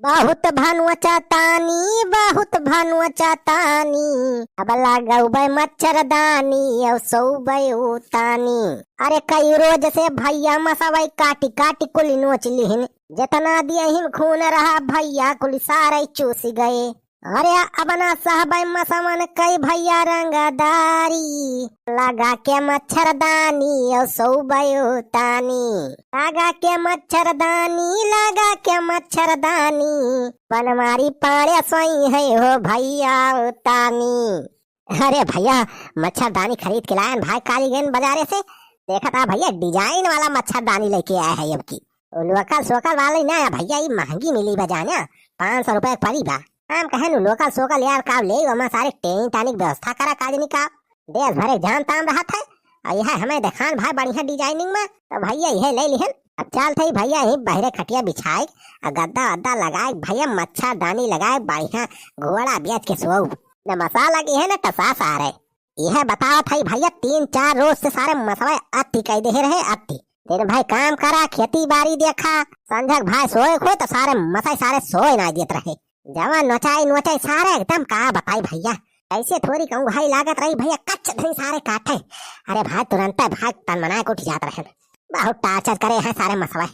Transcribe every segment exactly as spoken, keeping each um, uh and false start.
बहुत भनुआ चातानी, बहुत भनुआ चातानी, अब लगौबै मच्छरदानी, औ सौबै उतानी। अरे कई रोज से भइया मसवै काटी काटी कुल नोच लिहिन, जेतना दियहिन खून रहा भइया कुल सारै चूसि गए। अरे अब ना सहबै मसवन कई भइया रंगदारी, लगा के मच्छरदानी औ सौबै उतानी। लगा के मच्छरदानी, लगा के मच्छरदानी, बनवारी पाड़े सोइहैं हो भइया उतानी। अरे भइया, मच्छरदानी खरीद के लायन भाई, काली गएन बजारे से। देखत हा भइया, design वाला मच्छरदानी लइके आए हैं अब की। उ local सोकल वाली ना है भइया, ई महँगी मिली बा जाना, पाँच सौ रुपया के पड़ी बा। हम कहेन उ local सोकल यार का लेई, ओमा सारे टेनी टानी के व्यवस्था करा का जनी का। देश भरे के जाम ताम रहत है, अउ यह हमें देखान भाई बढ़िया designing में, तो भइया यह लइ लिहन। अब चलत हई भइया यहीं बहरे खटिया बिछाए, अउ गद्दा वद्दा लगाए, भइया मच्छरदानी लगाए, बढ़िया घोड़ा बेच के सोऊ। न मसा लगी है न टसा सारे। यह बतावत हई भइया, तीन चार रोज से सारे मसवै अति कइ देहे रहे, अति। दिन भाई काम करा, खेती बारी देखा, संझक भाई सोए खोए तो सारे मसै सारे सोए ना देत रहे। जवन नोचाई नोचाई सारे एकदम का बताई भइया, ऐसे थोड़ी कहूँ भाई लागत रही भइया, कच्च धरी सारे काटे। अरे भाई तुरंते भाई तन मनाए के उठ जात रहे, बहुत torture करे हैं सारे मसवै,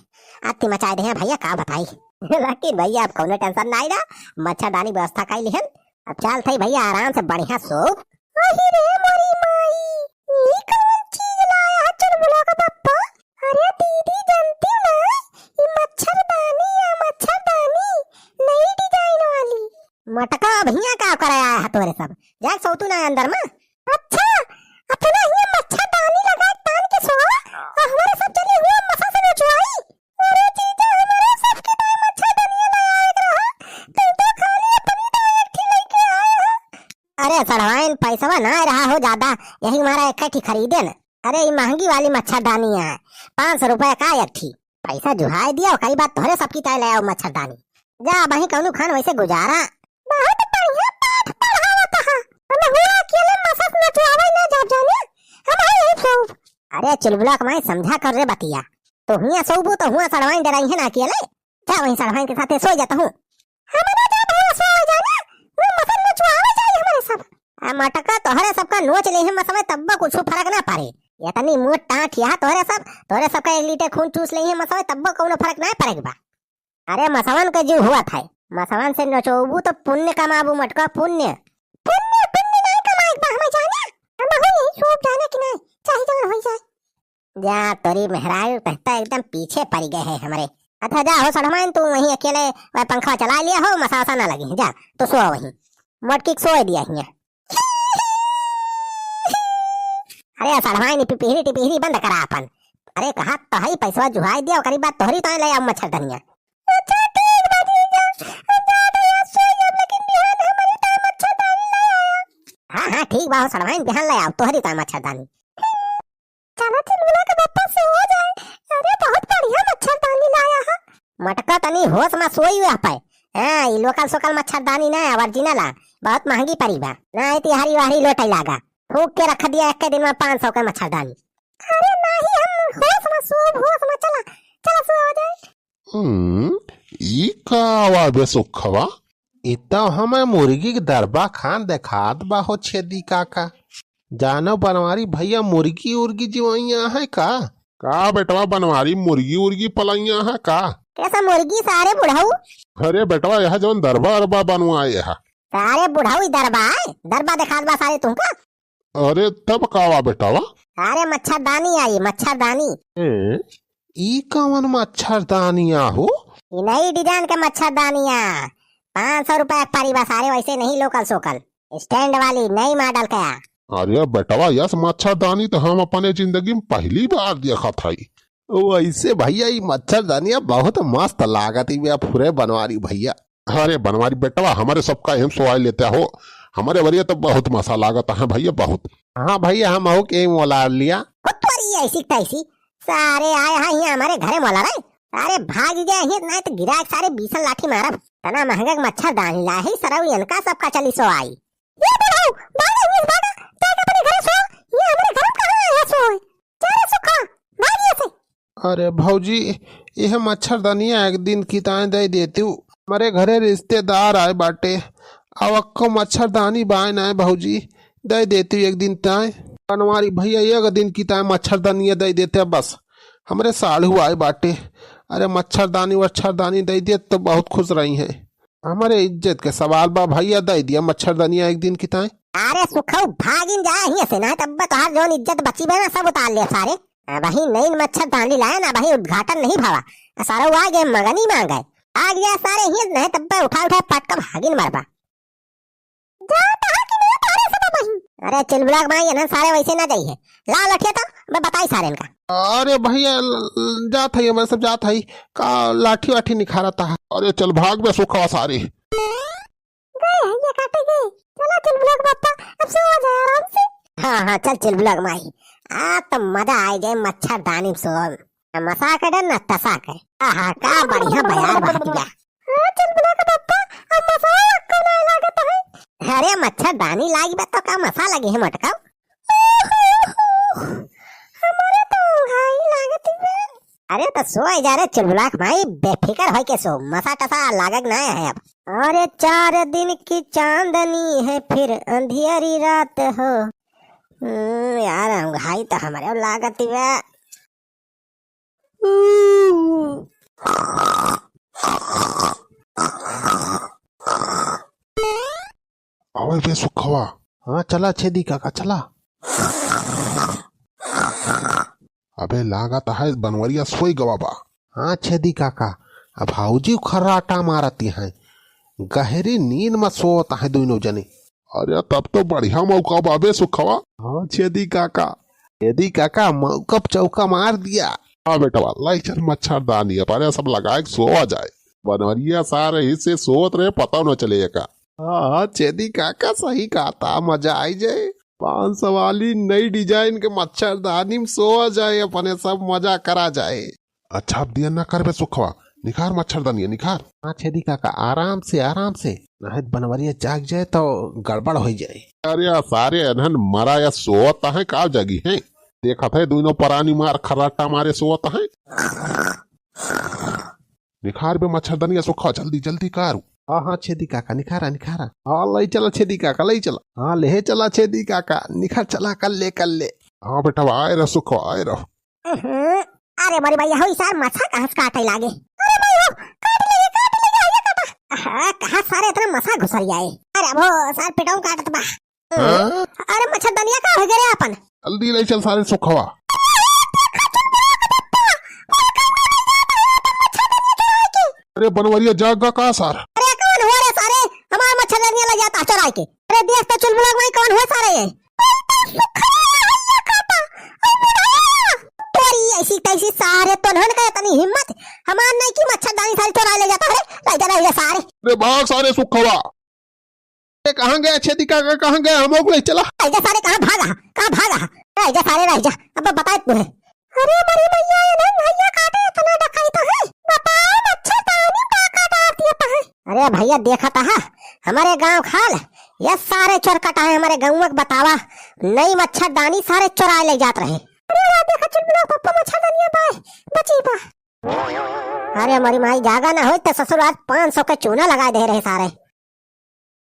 अति मचाए दे हैं भइया का बताई। लेकिन भइया अब कौनो tension नाई ना, मच्छरदानी व्यवस्था कइ लिहन, अब चलत हई भइया आराम से बढ़िया सोब। अहि रे मोरी माई, ई कवन चीज लाया है चुलबुला का पप्पा? अरे दीदी, जानती ना, ई मच्छरदानी या मच्छरदानी, नई design वाली। मटका, अब हियाँ का करे आया है तोरे सब? जाए सोतू ना अंदर में। अच्छा, अपना हियाँ मच्छरदानी लगा तान के सोवा, आ हमरे सब चली हुआ मसा से नचवाई। अरे जीजा, हमरे सबके ताई मच्छरदानिया ले आवे के रहा, तू तो खाली अपनी ताई एक ठी लेके आए हो। अरे सड़वाइन, पैसवा ना रहा हो ज्यादा, यही मारा एक ठी खरीदे न। अरे ई महँगी वाली मच्छरदानी है, पाँच सौ रुपया का एक ठी। पैसा जुहाई दिया, ओकरी बाद तोहरे सबकी ताई ले आओ मच्छरदानी। जा, अबहीं कौनो खान वैसे गुजारा। बहुत बढ़िया पाठ पढ़ावत हा। हम हुआ अकेले मसस नचवावे ना जाब जाने, हम है यही सोब। अरे चुलबुला के माई, समझा कर रे बतिया, तो हुआ सोबू तो हुआ सड़वाइन डराई है ना अकेले। जा वहीं सड़वाइन के साथे सो जाता हूँ। हम ना जाब हुआ सो जाने, वो मसस नचवावे जाई हमरे सब। आ मटका, तोहरे सबका नोच ले हम समय तब्बो कुछ फर्क ना पड़े। इतनी मोट टाँठ यहाँ तोहरे सब, तोहरे सबका एक लीटर खून चूस ले हम समय तब्बो कौनो फर्क ना पड़े बा। अरे मसवन के जीव हुआ था, मसवन से नचोबू तो पुण्य कमाबू मटका, पुण्य। पुण्य, पुण्य नहीं कमाए बा हमें जाने, हम हो यही सोब जाने कि नहीं, चाहे जवन हो जाए। जा तोरी मेहरारू, तहता एकदम पीछे पड़ी गए है हमरे। अच्छा जा हो सड़माइन, तू वहीं अकेले वह पंखा चला लिया हो, मसासा ना लगी, जा तो सो वहीं, मटकी के सोए दिया हियाँ। अरे सड़माइन, टिपिहरी टिपिहरी बंद करा अपन। अरे कहा तो है पैसवा जुहाई दिया, ओकरी बाद तोहरी तो ले आओ मच्छरदानिया। अच्छा ठीक बा जीजा, हम जात हई आज सोई जाब, लेकिन बिहान हमरी ताई मच्छरदानी ले आया। हाँ हाँ ठीक बा हो सड़माइन, बिहान ले आओ तोहरी ताई मच्छरदानी। चला चुलबुला के बप्पा से हो जाए। अरे बहुत बढ़िया मच्छरदानी लाया है। मटका तनी होश में सोई हुआ पे। हाँ, ई लोकल सोकल मच्छरदानी ना है, original है। बहुत महँगी पड़ी बा। ना है तिहारी वाहरी लोटे लागा। फूक के रख दिया एक दिन में पाँच सौ के मच्छरदानी। अरे नाही, हम होश में सोब, होश में, चला, चला सो जाए। हम्म, ई का आवा बे सुखवा? ई तो हमें मुर्गी के दरबा खान देखात बा हो छेदी काका। जानो बनवारी भइया, मुर्गी उर्गी जिवइया है का? का बेटवा बनवारी, मुर्गी उर्गी पलइया है का? कैसा मुर्गी सारे बुढ़ऊ? अरे बेटवा, यह जौन दरबा अरबा बनवाए है। सारे बुढ़ऊ ई दरबा है, दरबा देखात बा सारे तुमका। अरे तब का वा बेटवा? अरे मच्छरदानी आई, मच्छरदानी। ए, ई कवन मच्छरदानिया हो? ई नई design के मच्छरदानिया, पाँच सौ रुपया के पड़ी बा सारे, वैसे नहीं लोकल सोकल, stand वाली नई model का। अरे बेटवा, यस मच्छरदानी तो हम अपने जिंदगी में पहली बार देखत हई। वैसे भइया, ई मच्छरदानिया बहुत मस्त लागत ही बे फुरे बनवारी भइया। अरे बनवारी बेटवा, हमरे सबका एहम सोआई लेते हो, हमरे वरिया तो बहुत मसा लागत है भइया, बहुत। हाँ भइया, हम अहू के मोलार लिया। हो तोरी ऐसी तैसी, सारे आए हैं यहाँ हमरे घरे मोलारे। सारे भाग गए हैं, नहीं तो गिराक सारे बीसन लाठी मारब। तना महँगा के मच्छरदानी लाही सरऊ, इनका सबका चली सोआई। ये बुढ़ऊ, भागा, ये भागा, जाके अपने घरे सो, ये हमरे घर में कहाँ आया सोए? जा रे सुखा, भाग ये से। अरे भौजी, यह मच्छरदानिया एक दिन की ताए दे देतू, हमरे घरे रिश्तेदार आए बाटे, अब अक्को मच्छरदानी बाय नाय भौजी, दइ देती एक दिन ताय। बनवारी भइया एक दिन की ताय मच्छरदानिया दइ देते बस, हमरे साढ़ू आए बाटे। अरे मच्छरदानी वच्छरदानी दइ देत तो बहुत खुश रही हैं। हमरे इज्जत के सवाल बा भइया, दइ दिया मच्छरदानिया एक दिन की ताय। अरे सुखऊ भागिन जा हियां से, नाहीं तब तोहार जौन इज्जत बची बा ना सब उतार ले सारे। अबहीं नई मच्छरदानी लाए ना, अबहीं उद्घाटन नहीं भवा। आ सारा वो आगे मगनी मांगे। आग जा सारे हियां, नाहीं तब उठा उठा पटका भागिन मरबा। जा तहा कि नहीं तोहरे सब बही। अरे चुलबुला के माई, इन्हन सारे वैसे ना जाई है। ला लठिया तो, मैं बताई सारे इनका। अरे भइया, ल-, ल-, जात है, हमरे सब जात है। का लाठी वाठी निखारत है। अरे चल भाग बे सुखवा सारे। गए हैं ये काटे गए। चला चुलबुला के पप्पा, अब सो जाए आराम से। हाँ, हाँ, चल चुलबुला के माई। आ तो मजा आइ जाए मच्छरदानी में सोन। न मसा के डर, न टसा के। आहा, का बढ़िया बयार बहतिया। हाँ, चुलबुला के पप्पा, अब मसा अक्को ना लागत है। अरे मच्छरदानी लागी बा तो का मसा लगी है मोटका? हमारे तो घाई लागत है। अरे तो सोए जा रे चुलबुला के माई, बेफिकर होई के सो, मसा टसा लागत ना है अब। अरे चार दिन की चांदनी है फिर अंधियारी रात हो। हम्म, यार, हम घाई तो हमरे लागत बा। अबे बे सुखवा। हाँ, चला छेदी काका, चला। अबे लागत है बनवरिया सोई गवा बा। हाँ छेदी काका, अब भौजी खर्राटा मारती हैं, गहरी नींद में सोत हैं दोनों जने। अरे तब तो बढ़िया मौका बाबे सुखवा। हाँ छेदी काका, छेदी काका मौका पे चौका मार दिया। हाँ बेटवा, लाई चल मच्छरदानी, अब अरे सब लगाए के सोवा जाए। बनवरिया सारे हिस्से सोत रहे, पता न चले का। हाँ, हाँ, छेदी काका सही कहा था, मजा आई जाए। पाँच सौ वाली नई design के मच्छरदानी में सोवा जाए, अपने सब मजा करा जाए। अच्छा, अब दिया ना करबे सुखवा, निखार मच्छरदानिया, निखार। हाँ छेदी काका, आराम से, आराम से, नाहीं त बनवरिया जाग जाए तो गड़बड़ होइ जाए। अरे सारे एनहन मरा या सोवत हैं, का जागी हैं? देखत है दोनों परानी मार खर्राटा मारे सोवत हैं। निखार बे मच्छरदानिया सुखवा, जल्दी, जल्दी कारू। हाँ, हाँ, छेदी काका, निखारा, निखारा। हाँ, लई चला छेदी काका, लई चला। हाँ, लेहे चला छेदी काका, निखार चला, कर ले, कर ले। हाँ बेटा, आए रह सुखवा, आए रह। अहं, अरे मोरी भइया हो, ई सार मसा कहाँ से काटे लागे? अरे भाई हो, काट लेगे, काट लेगे, आइए काटा। अहा, कहाँ सारे इतना मसा घुसर आए? अरे अब हो, सार पेटवा काटत बा। हाँ? अरे मच्छरदानिया का होइ गए रे आपन? जल्दी लई चल सारे सुखवा। अरे बनवरिया जाग गा का सार? अरे कौन हुआ रे सारे? हमार मच्छरदानिया लइ जाता चोराइ के। अरे देख तो चुलबुला के माई कौन हुआ सारे ये? तोरी ऐसी तैसी सारे तोन्हन का इतनी हिम्मत, हमार नहीं की मच्छरदानी सारी चोराइ लइ जाता है, लइ जा, लइ जा सारे। अरे भाग सारे सुखवा। ए, कहाँ गया छेदी काका, कहाँ गया? हमको ले चला। रह जा सारे, कहाँ भागा, कहाँ भागा? रह जा सारे, रह जा, अब बताए तुम्हें। अरे बड़ी भइया, ये नहीं भइया काटे इतना डकैत है, बताओ मच्छरदानी का का डार दिया है। अरे भइया देखत है, हमारे गाँव खाल, ये सारे चोर कटा है हमारे गाँव के, बतावा, नई मच्छरदानी सारे चोराए लइ जात रहे। अरे यार, देखा चुलबुला पप्पा मच्छरदानिया पाए, बची बा। अरे मोरी माई, जागा ना होई त ससुर आज पाँच सौ के चूना लगाए दे रहे सारे।